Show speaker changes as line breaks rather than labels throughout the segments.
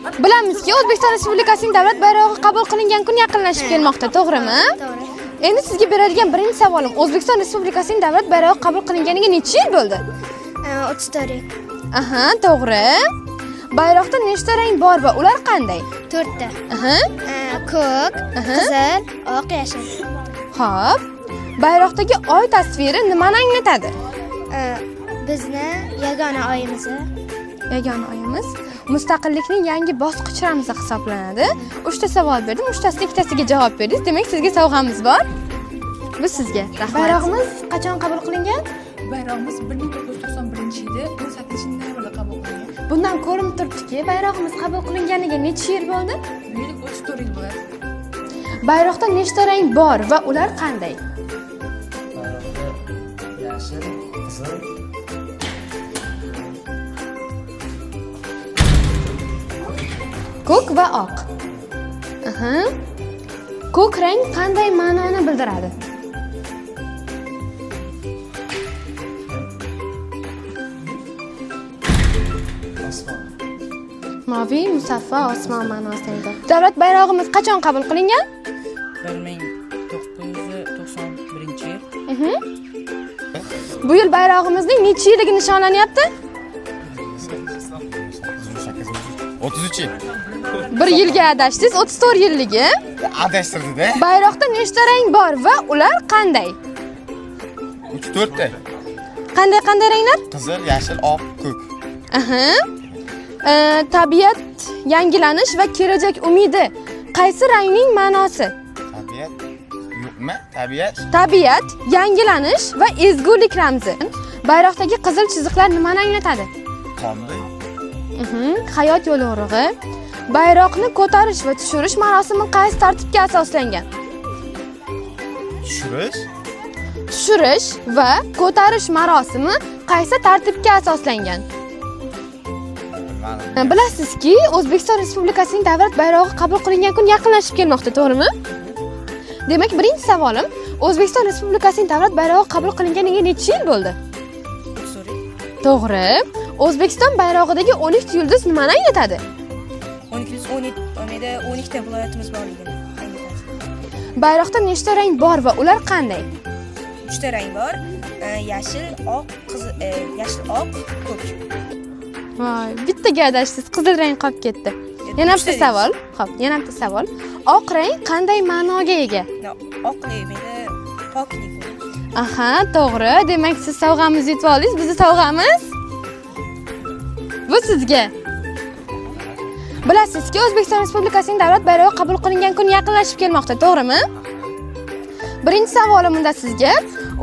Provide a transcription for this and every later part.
Bilamizki, O'zbekiston Respublikasining davlat bayrog'i qabul qilingan kun yaqinlashib kelmoqda, to'g'rimi?
To'g'ri.
Endi sizga beradigan birinchi savolim, O'zbekiston Respublikasining davlat bayrog'i qabul qilinganiga necha yil bo'ldi?
34 yil.
Aha, to'g'ri. Bayroqda nechta rang bor va ular qanday?
To'rtta.
Aha,
Ko'k, qizil, oq, yashil.
Xo'p. Bayroqdagi oy tasviri nimani anglatadi?
Bizni yagona oyimiz.
Yagona oyimiz mustaqillikning yangi bosqich ramzi hisoblanadi. 3 ta savol berdim, uchtasidan ikkitasiga javob berdingiz. Demak, sizga sovg'amiz bor. Bu sizga. Rahmat. Bayrog'imiz qachon qabul qilingan?
Bayrog'imiz 1991-yilda 18 noyabrda qabul qilingan.
Bundan ko'rinib turibdiki, bayrog'imiz qabul qilinganiga necha yil bo'ldi?
Bu yil 34 yil bo'ladi.
Bayroqda nechta rang bor va ular qanday?
Bayroqda yashil, qizil,
Ko'k va oq. Aha. Ko'k rang qanday ma'noni bildiradi?
Osmon.
Moviy, musaffo osmon ma'nosini anglatadi. Davlat bayrog'imiz qachon qabul qilingan?
1991-yil.
Bu yil bayrog'imizning necha yilligi nishonlanyapti?
33 yil.
Bir yilga adashdingiz, 34 yilligi.
Adashtirdi-da.
Bayroqda nechta rang bor va ular qanday?
3 4 ta.
Qanday qanday ranglar?
Qizil, yashil, oq, ko'k.
Aha. Tabiat, yangilanish va kelajak umidi qaysi rangning ma'nosi?
Tabiat yo'qmi? Tabiat
Tabiat, yangilanish va ezgulik ramzi. Bayroqdagi qizil chiziqlar nimani anglatadi?
Qonni.
Hayot yo'li o'rig'i. Bayroqni ko'tarish va tushirish marosimi qaysi tartibga asoslangan?
Tushirish,
Tushirish va ko'tarish marosimi qaysi tartibga asoslangan?
Bilmadim.
Bilasizki, O'zbekiston Respublikasining davlat bayrog'i qabul qilingan kun yaqinlashib kelmoqda, to'g'rimi? Demak, birinchi savolim, O'zbekiston Respublikasining davlat bayrog'i qabul qilinganiga necha yil bo'ldi? To'g'ri. O'zbekiston bayrog'idagi 12 ta yulduz nimani anglatadi?
12 17 12 ta viloyatimiz borligini anglatadi.
Bayroqda nechta rang bor va ular qanday?
3 ta rang bor. Yashil, oq, qizil, yashil, oq, ko'k.
Voy, bittaga adashdingiz, qizil rang qolib ketdi. Yana bitta savol. Xo'p, yana bitta savol. Oq rang qanday ma'noga ega?
Oq meni poklik.
Aha, to'g'ri. Demak, siz sovg'amizni yutib oldingiz. Bizni sovg'amiz bu sizga. Bilasizki, O'zbekiston Respublikasining davlat bayrog'i qabul qilingan kun yaqinlashib kelmoqda, to'g'rimi? Birinchi savolim unda sizga,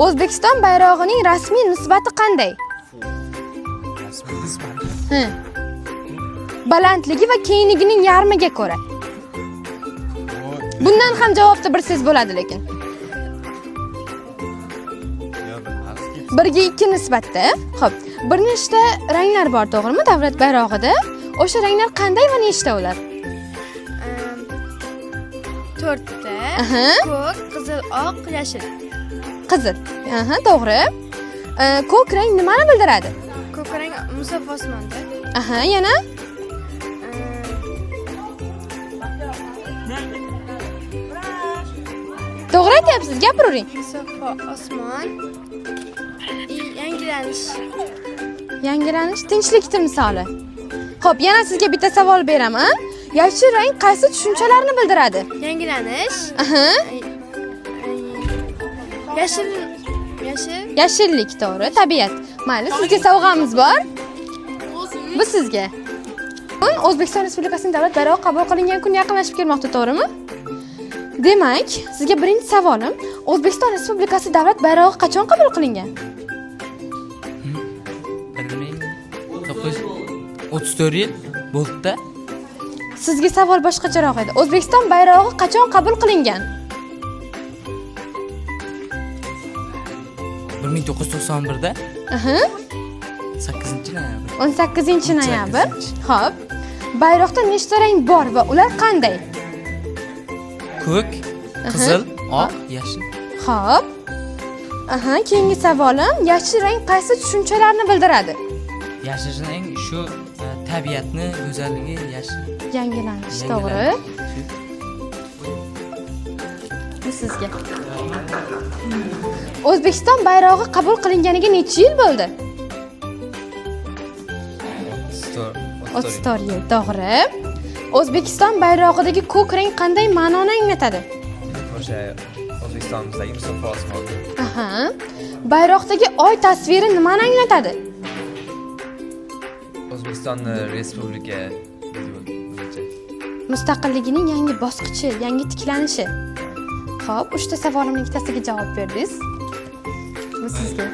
O'zbekiston bayrog'ining rasmiy nisbati qanday?
Rasmiy nisbati.
Hı. Balandligi va kengligining yarmiga ko'ra. Bundan ham javobni bilsangiz bo'ladi lekin.
Yo'q, bilmadim.
1 ga 2 nisbatda. Xo'p, bir nechta ranglar bor, to'g'rimi? Davlat bayrog'ida. O'sha ranglar qanday va nechta ular?
To'rtta.
Aha,
Ko'k, qizil, oq, yashil.
Qizil. Aha, to'g'ri. Ko'k rang nimani bildiradi?
Ko'k rang musaffo osmonda.
Aha, yana to'g'ri aytyapsiz, gapiravering.
Musaffo osmon. Yangilanish.
Yangilanish, tinchlik timsoli. Xo'p, yana sizga bitta savol beraman. Yashil rang qaysi tushunchalarni bildiradi?
Yangilanish.
Aha,
Yashil, yashil.
Yashillik, to'g'ri, tabiat. Mayli, sizga sovg'amiz bor. Bu sizga. Bugun O'zbekiston Respublikasining davlat bayrog'i qabul qilingan kun yaqinlashib kelmoqda, to'g'rimi? Demak, sizga birinchi savolim, O'zbekiston Respublikasi davlat bayrog'i qachon qabul qilingan?
1934 yil bo'ldi-da.
Sizga savol boshqacharoq edi. O'zbekiston bayrog'i qachon qabul qilingan?
1991da.
Aha,
8 noyabr.
18 noyabr. Xo'p. Bayroqda nechta rang bor va ular qanday?
Ko'k, qizil, oq, yashil.
Xo'p. Aha, keyingi savolim, yashil rang qaysi tushunchalarni bildiradi?
Yashil rang shu
Tabiatni go'zalligi yashil.
Yangilanish, to'g'ri. Bu sizga. O'zbekiston bayrog'i qabul qilinganiga necha yil bo'ldi? 34 yil, to'g'ri. O'zbekiston bayrog'idagi ko'k rang qanday ma'noni anglatadi?
O'sha O'zbekistonimizdagi musaffo osmon.
Aha. Bayroqdagi oy tasviri nimani anglatadi?
O'zbekistonni respublika bo'yicha.
Mustaqilligining yangi bosqichi, yangi tiklanishi. Xo'p, uchta savolimning ikkitasiga javob berdingiz. Bu sizga.